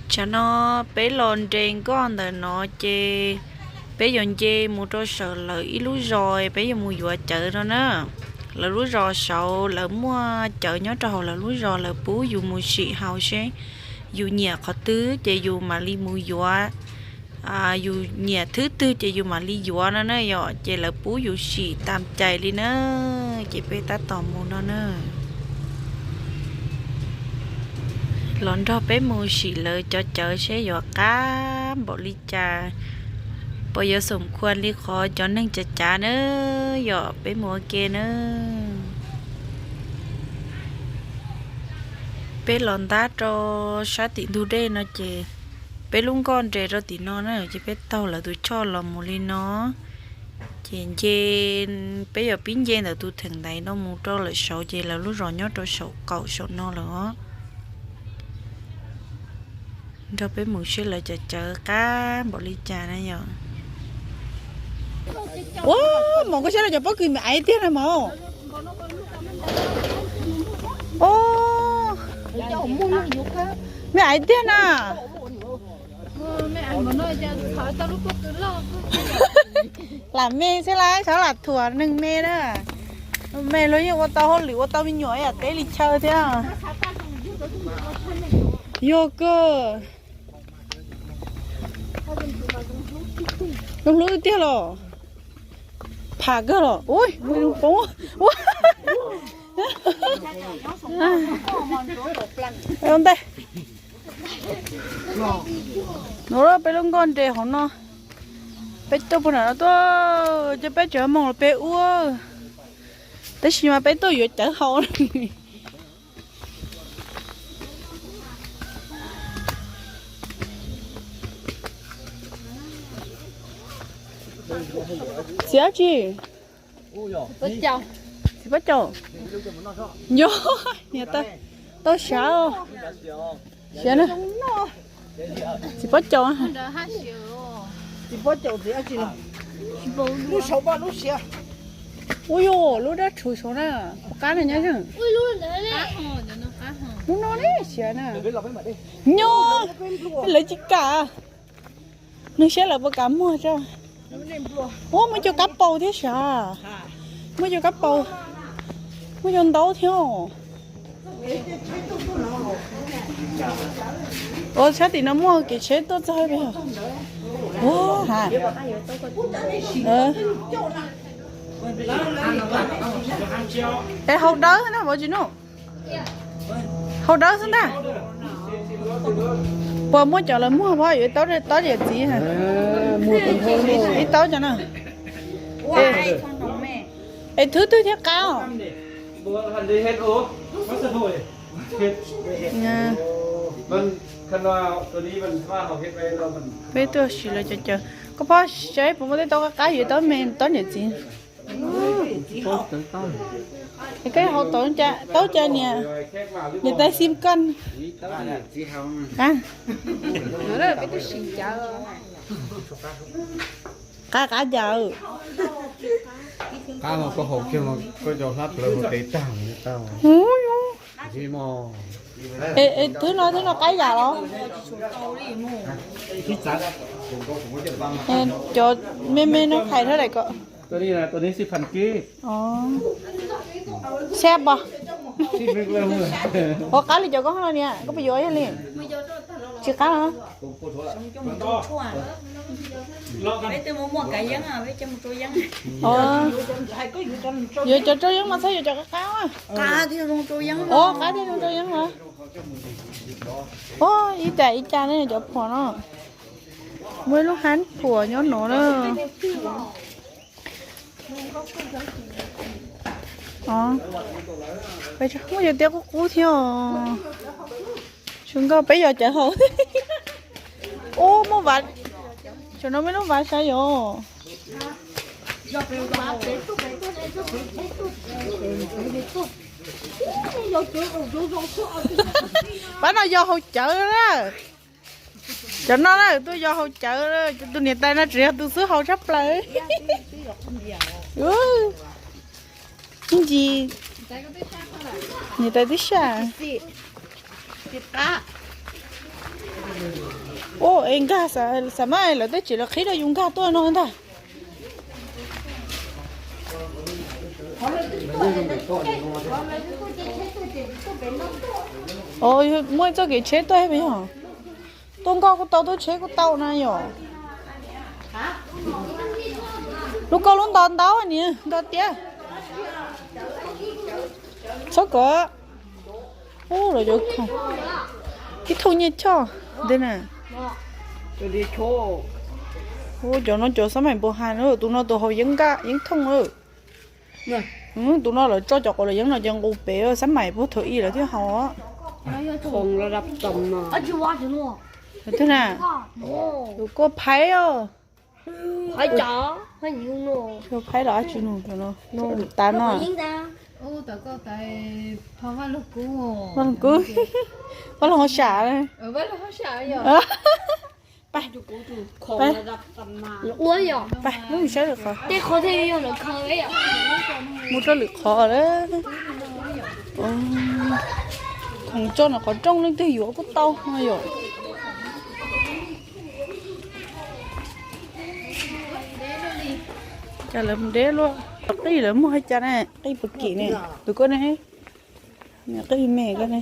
Tsam no peb los nres nkoj ntawm no ces peb yuav nce mus rau saum lawv ib lub zos, peb yuav mus yuav cawv no na. Lawv lub zos saud lawv muaj cawv nyob rau hauv lawv lub zos, lawv pub yus mus sim haus seb yus nyiam qhov twg ces yus mam li mus yuav, yus nyiam thwb twg ces yus mam li yuav no na yom, ces lawv pub yus sim tas cais li na. Ces peb tab tom mus no na. Los nrog peb mus sim lawv cov cawv seb yuav qab npaum li cas, puas yuav xoom khuam li qhov cov neeg cav cav na yom. Peb mus ua ke na. Peb los ntab rau sab tim ntug dej no ces peb lub nkoj nres rau tim no na, ces peb taug lawv tus choj los mus li no. Ces nce, peb yuav pib nce ntawm tus theem ntaiv no mus rau lawm saud ces lawv lub zos nyob rau saum qaum saum no lawm os. Nrog peb mus seb lawv cov cawv qab npaum li cas na yom. Ua, mos koj saib lawv cov pob kws me aiv tiag na mos. Ua, me aiv tiag na. Lam me xwb las, xyov lam thuam neeg me na. Me los yeej ua tau hauj lwm ua tau me nyuam yam teb li chaw thiab. Yog kawg. Zoo hlub tiag los. Pham kawg los. Ui, poob. Ntej. Nuav peb lub nkoj nres hauv no. Peb tuaj puag nram no tuaj, ces peb tseem moog los peb ua, tab sis mas peb tuaj yuav cawv haus. Txiv dab tsi? Txiv pob caus. Yog, niam tais, tau siav, siav na. Txiv pob caus. Ua yog lub dab tshuv saud na, qab na nyob. Lub no ne siav na. Nyob, lawv tsis kam. Nug saib lawv puas kam muag tso. Ua muaj cov kab paus thiab sav. Muaj cov kab paus, muaj cov ntaub thiab. Ua sab tim no muaj kev tsheb tuaj txog peb. Es haus dawb na Vauv Tsis Nuj. Haus dawb xwb ntag. Puas muaj cov lawv muag pom yuav ib taub tob yam txiv, ib taub cov no. Es thwb twg thiab qab os? Peb tuaj sim lawv cov cawv, koj phob saib puas muaj tej taub qab qab yuav ib taub me tob yam txiv. Es koj haus taub cas, taub cas niam, niam tais xim koj. Qab, qab cas. Qab mas koj haus kiag mas koj cov hlab plawv mus tes tag tag. Twb no, twb no qab yam los? Cov me me no hais rau daim ko. Sab pos. Ua qab li cov koj hais los niam, koj puas yuav yog li? Tsis qab los? Yuav cov rau yeeb mas txhob yuav cov qab qab. Ua qab thiaj zoo rau yeeb los? Ua ib cas ib cas ne cov phuam no. Muaj ib lub hab phuam nyob no na. Muaj cov tiab qub qub thiab os. Su nkauj peb yog cawv haus. Ub, muaj vav, tam no muaj lub vav sav yom. Pab no yog haus cawv na. Cov no na tuaj yog haus cawv, tus niam tais no tseem yog tus xub haus tshaj plaws. Ntsis, niam tais twb saj. Qab. Ua es nkag, xav mas lawv tej tsev lawv qhib rau yus nkag tuaj no ntag. Muaj txoj kev tsheb tuaj pes yog? Tuaj nkoj kuj tau, tuaj tsheb kuj tau na yom. Lub koj lub nto ntau niam nto tiab. Txhob kov. Ub, los cov khoom, ib thooj nyiaj choj ntej na. Ub, cov no cov xab maim npau has na, tus no tus haus yeeb nkaj yeeb thooj lawm. Tus no lawv tso cov quav lawv yeeb no ces nqus pem xab maim puag thaum ub lawv thiaj haus. Tus koj phaib os. Phaib los dab tsi no, tas no. Vaj Loog Kub, Vaj Loog Hauj Sam. Pais, pais, lub saib lwm qhov. Mus rau lwm qhov lawm. Khoom tso nram qhov rooj leej twg yuav kuj tau no yom. Cas lawv mus deb luaj. Qij lawv muag hais cas ne, qij puas kim ne, tus koj ne, niam qij me koj ne.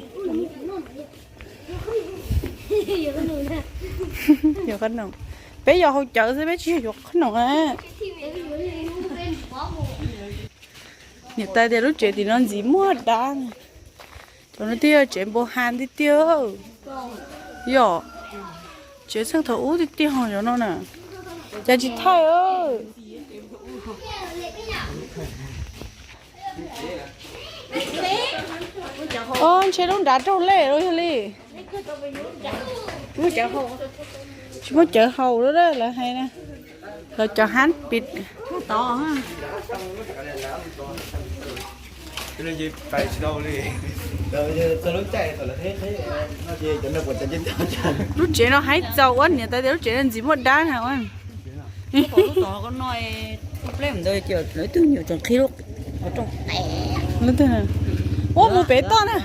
Yuav qhob noom, peb yog haus cawv xwb peb tsis yog yuav qhob noom na. Niam tais tias lub tsev tim no ntxim muaj dab. Cov no twb yog tsev npau has tiag tiag. Yom, tsev txheej thaum ub tiag tiag ho cov no na. Cas tsis thaij. Ob, ntshe lub nrad raug lej los yog li. Tsis muaj cawv haus lawm lawv hais na. Lawv cov hab pis. Lub tsev no haib txaus ua niam tais tias lub tsev no ntxim muaj dab na. Ua mus pem toj na.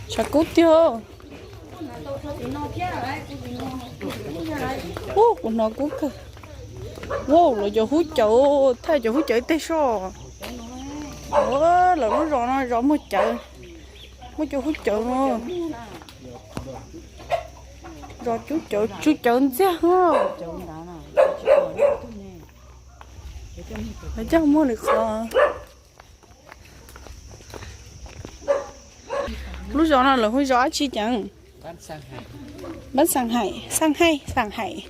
Tshav kub tiag. Ub, kuv hnov kub kawg. Wow, lawv cov hub cawv, thaij cov hub cawv ib teg soj. Lawv lub zos no zos muag cawv, muaj cov hub cawv no. Zos cub cawv, tsw cawv ntxiag. Lawv coj muag lwm qhov. Lub zos no lawv hu zos dab tsi cas? Npab Xaam Haim, Xaam Haim, Xaam Haim.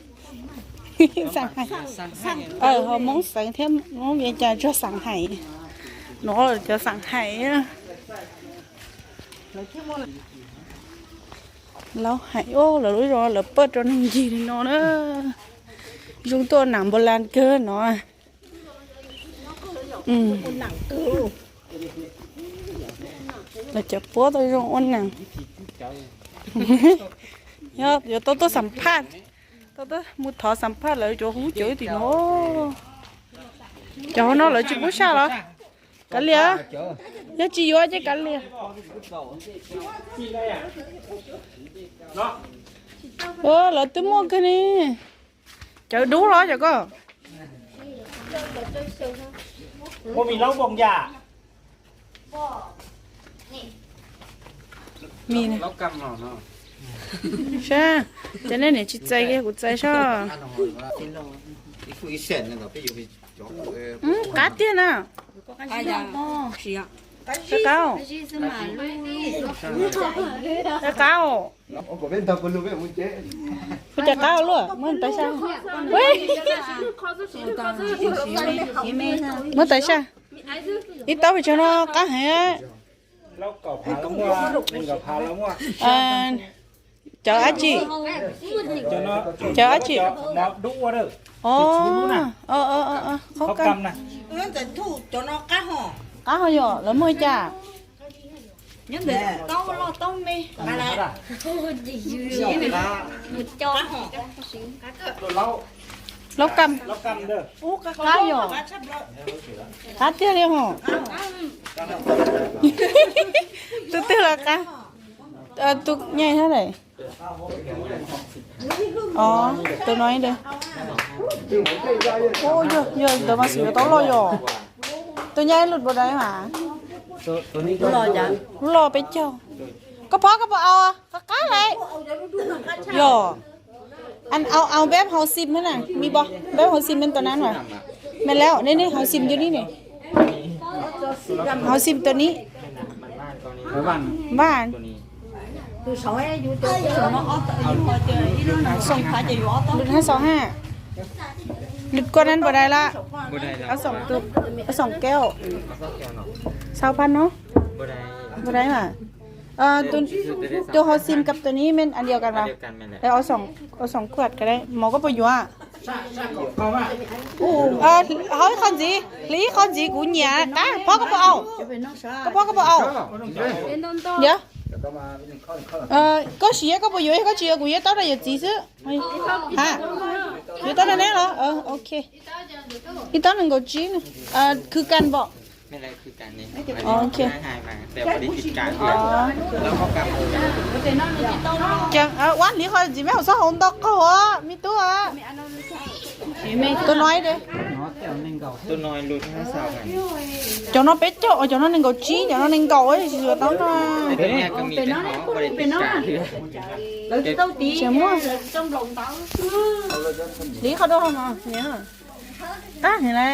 Xaam Haim. Ho Hmoob Xeev thiab Hmoob Vias cas tsuas Xaam Haim. No cov Xaam Haim. Laub Haim, lawv lub zos lawv paj rau neeg ncig li no na. Zoo tuaj nam npau las kawg no. Lawv cov puab tau zoo ua neeg. Yuav tau tuaj xam phaj, tau tuaj mus thov xam phaj lawv cov hub cawv tim no. Cov hauv no lawv tsis pub saj los? Kav liam, yog tsis yuav ces kav liam. Lawv twb muaj kawg ne. Cawv dub los cov ko? Muaj mis laub npoo yam. Mis, sab, ces nej niam tsis txais kiag kuv txais sab. Qab tiag na. Qab, qab, qab. Ua cas qab luaj, muab tais sab. Muab tais sab. Ib taub pes tsawg no qab heev. Cawv dab tsi? Cawv dab tsi? Qhov, qab ho yom, lawv muaj cas? Laub kam. Ub, qab qab yom. Qab tiag li hos. Tus twg los qab? Tus nyaij thiab lawm. Os, tus no ib de. Yog ntawd mas xwm yuav tau loj yom. Tus nyaij lub npaum dais mas. Lub loj peb caug. Koj phob koj puas au? Qab qab lawm. Yog. Au, au npeb hauv xim thiab na, mi bos, npeb hauv xim men tus nan mas. Mas lawm nej, nej hauv xim tus ni ne. Hauv xim tus ni. Npaj. Lwm hab xaus ha. Lwm koj nan npaum dais lawm? Ob xoom tus, ob xoom kab. Xaus phaj no. Npaum dais mas. Tus hauv xim kab tus ni men an diav kas mas. Ob xoom khuaj kas, mov koj puas yuav? Hauv ib qho ntxiv, hliv ib qho ntxiv kuv nyiam qab, phob koj puas au? Koj phob koj puas au? Yog. Koj siv koj puas yuav, koj tsis yuav kuv yuav taub rau yawm txiv xwb. Ha, yuav taub rau neb los? Ok. Ib taub nees nkaum tsib, khwv kas npaum. Ok. Ua hliv qho ntxiv meb hauv xob hauv ntau qaug os me tub. Tus no ib de. Cov no peb caug, cov no nees nkaum tsib, cov no nees nkaum tsis yuav tau no. Tsis muaj. Hliv qhov rau no. Qab heev lawm.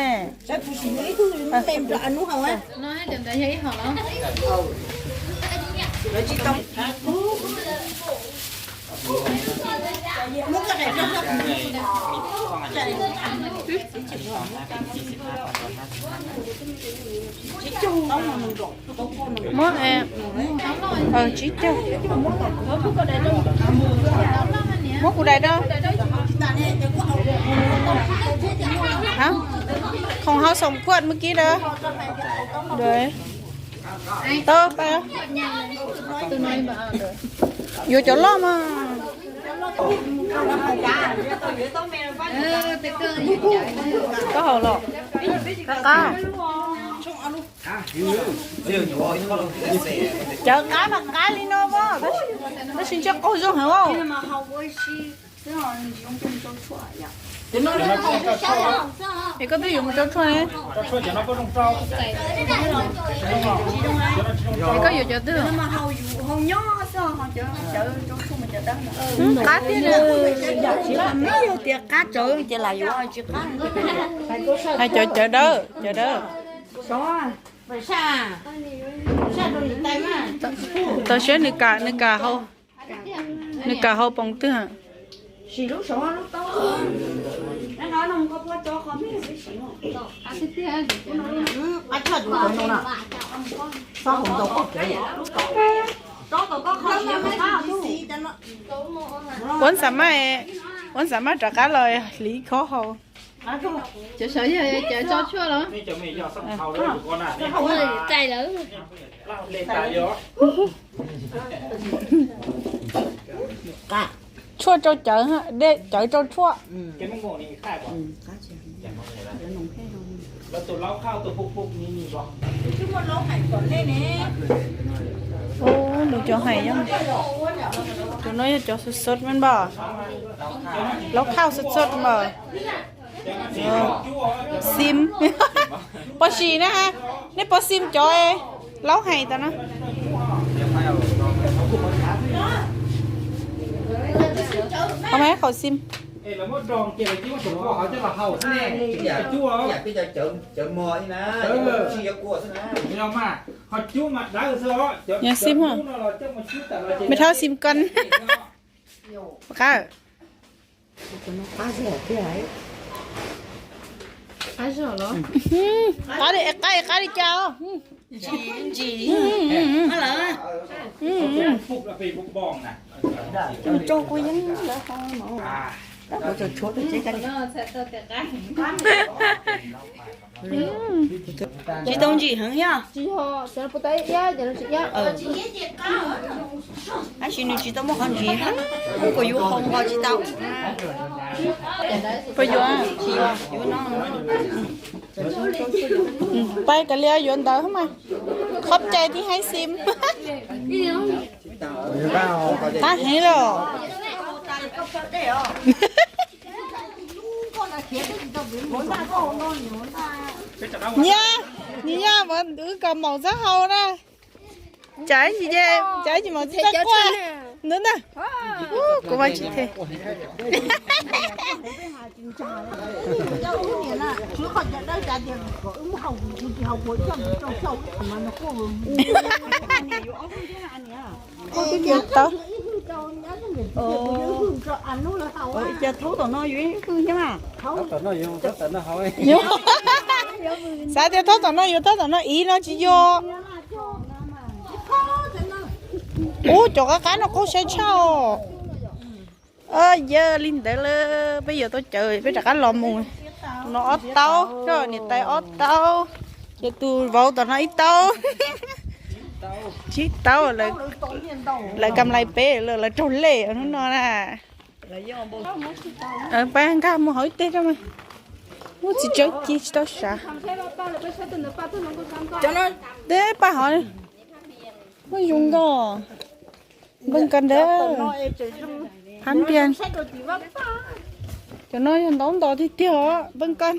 Muab, tsib caug. Muab kuv dais rau. Khoom hauv xoom khuaj mub kib rau. Tau, yuav cov loj mas. Koj haus los? Qab qab. Cawv qab mas qab li no mas, tab sis ntsej qaug zoo heev. Es koj twb yuav mus rau tshuaj ne. Es koj yuav cov twg? Qab tiag. Yog tias qab tsawv ces lam yuav tsis qab. Hais cov cawv dawb, cawv dawb. Tam sim nws kam, nws kam hau, nws kam hau poom twg? Ua xav maj, ua xav maj rov qab los hliv khob hau. Cov saum yog cawv tso tshuaj los? Tshuaj rau cawv, cawv rau tshuaj. Lus cov hais, cov no yog cov sot sot me npam. Laub khauj sot sot npam. Xim. Pov sim na, nej pov xim cov laub hais tas na. Qhov mas qhov xim. Yog xim, me thab xim koj. Qab. Qab li, qab li cas os? Rau kuv yeeb lawv ho no. Tsis tau ntsim heev thiab. Tab sis nws tsis tau muaj qhov ntsim heev, kuv yuav hau nqos tsis tau. Puas yuav? Yuav no. Pais kav liam yuav ntawd mas. Khov cai thib haib xim. Qab heev los. Nyiaj, nyiaj nyiaj mas wb kaus maum xab hau na. Tsam ib ntsis ces, tsam ib ntsis mas txij txaj quaj ntawd na. Kuv mas tsis them. Tau. Xav tias thaub tom no yuav thaub tom no, ib no tsis yog. Ub, cov qab qab no qaug sai tshaj os. Yog li ntawd lawm peb yuav tau cawv peb rov qab los mus. No ob taub, niam tais ob taub, ces tus vauv tom no ib taub. Tsib taub, lawv kam lais peb lawm, lawv raug lej hnub no na. Pab nkag mus hauv ib teg rau mas. Muaj txiv tsawb ci tsis tau sav. Teb paj hov, muaj zoo nkauj. Npee kas ntawd, hab ntiag. Cov no yog ntaub ntos tiag tiag os, npee kas.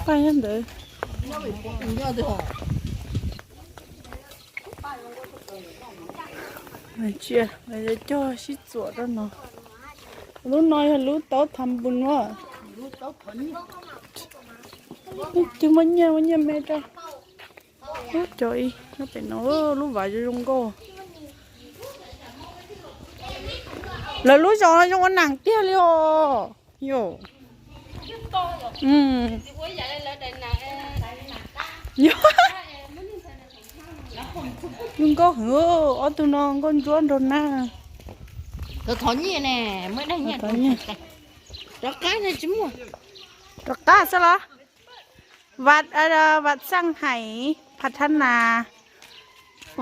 Paj nyob ntawd. Cia lawv cog sib txuam rau no. Lub no yog lub taub tham npus no. Twg muaj nyiaj muaj nyiaj me rau. Ub, cov ib no pem no lub vas zoo zoo nkauj. Lawv lub zos zoo ua neej tiag li os. Yog, zoo nkauj heev, ob tug no nkauj ntsuab nraug nab. Thov nyiaj ne, muaj ib daig nyiaj. Rov qab ne tsis muaj. Rov qab xwb los? Vat, vat xaj hais, phav thab nas,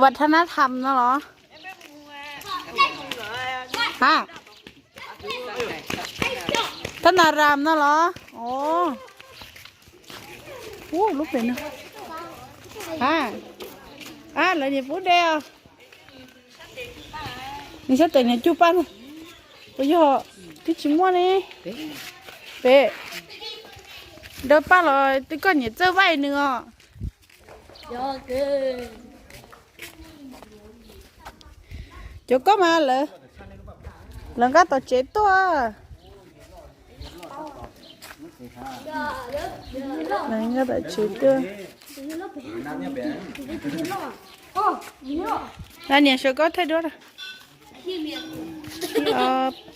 vat thab nab tham no los? Ha, thab nas ram no los? Ov, lub pem no. Ha, lawv niam pub de os. Nws sab tes niag cug paj no. Puas yog? Twb tsis muaj ne. Pem, daws paj los twb koj niam txawj vaij nws os. Cov koj mas lawv, lawv nqa tom tsev tuaj. Lawv nqa tom tsev tuaj. Niam sawv koj thaij duab.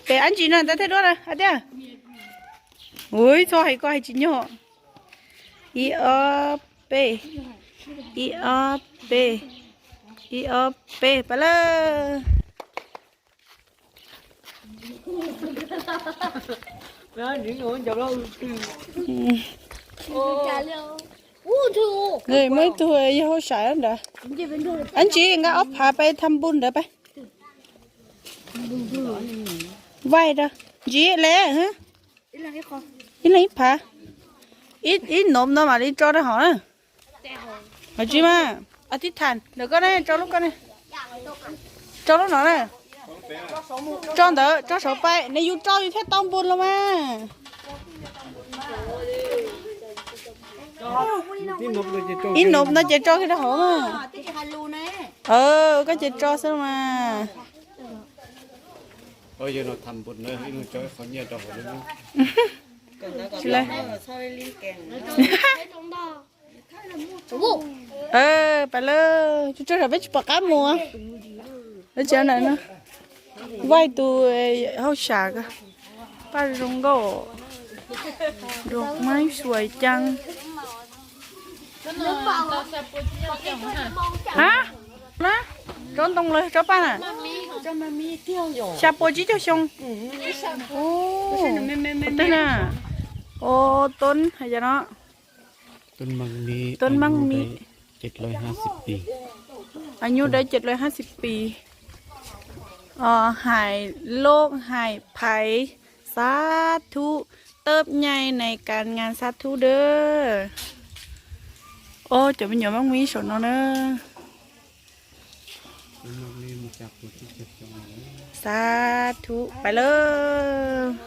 Pem ab ntsis no ntawd thaij duab na hais tias. Ui, txhob hais koj hais tsis nyog. Ib ob peb, ib ob peb, ib ob peb, pab lawm. Muaj ib tug yog hauj sam nrad. Ab ntsis nqa ob phav pais tham npus ntawd pab. Vaij rau ntsis le, ib leeg ib phav. Ib nov no mam li tso rau hauv na. Hauv tsis mas, a tib tham ntawm koj ne, tso lub koj ne. Tso lub no na. Tso ntawd, tso saum pais, nws yus tso yus thiaj tau npus los mas. Ib nov no ces tso kiag rau hauv mas. Koj ces tso xwb mas. Pab lawm, tsuj tsuag peb tsis pom qab mus. Lawv tsev na, vaij tus hauj sam ko, paj zoo nkauj, dua maib xuas caab. Hab, Na, tsob ntoo los tsob paj na. Xya pua tsib caug xyoo. Tus twg na? Ua Toob hais no. Toob Mab Mib. Añu dawb ces lawv hab xib pis. Hais loj hais phais. Xab thub, tawb nyai nais kas ngas xab thub dawb. Os, cov me nyuam Mab Mib saum no na. Xab thub, pais lawm.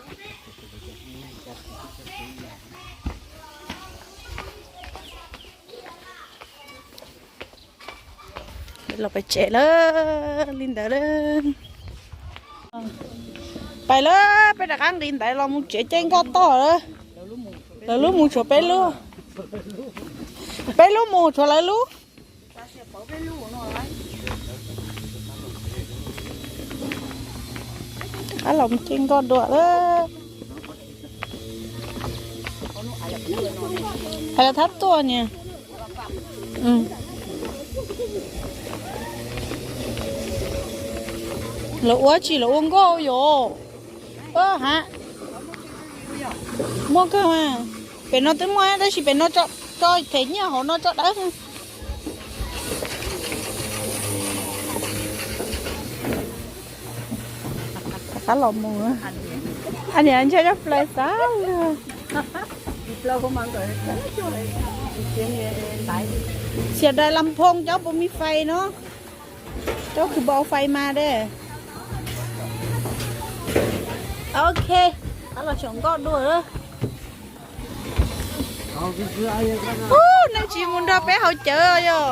Los pais tsev lawm li ntawd. Pais lawm, peb rov qab nqis ntaiv los mus tsev, caij nkoj toj lawm. Lawv lub mus tshuav peb lub. Peb lub mus tshuav lawv lub. Rov qab los mus caij nkoj dua lawm. Hais los thab tuaj niam. Lawv ua tsi, lawv ua nkauj yom. Ha, muaj kawg mas. Pem no twb muaj tab sis pem no tso them nyiaj hauv no tso dawb. Qab los mus, niam ntshe cov plaws xav lug. Xiam dais las phoo cov puas mi fais no. Cov kws npau fais mas de. Ok, qab los xyaum nkoj dua. Ub, neeg tsis mus nrog peb haus cawv yog.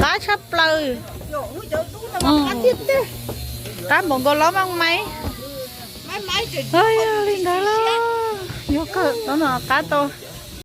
Qab tshaj plaws. Qab npaum nkaus los maj maiv. Li ntawd los yog kawg, qab tau.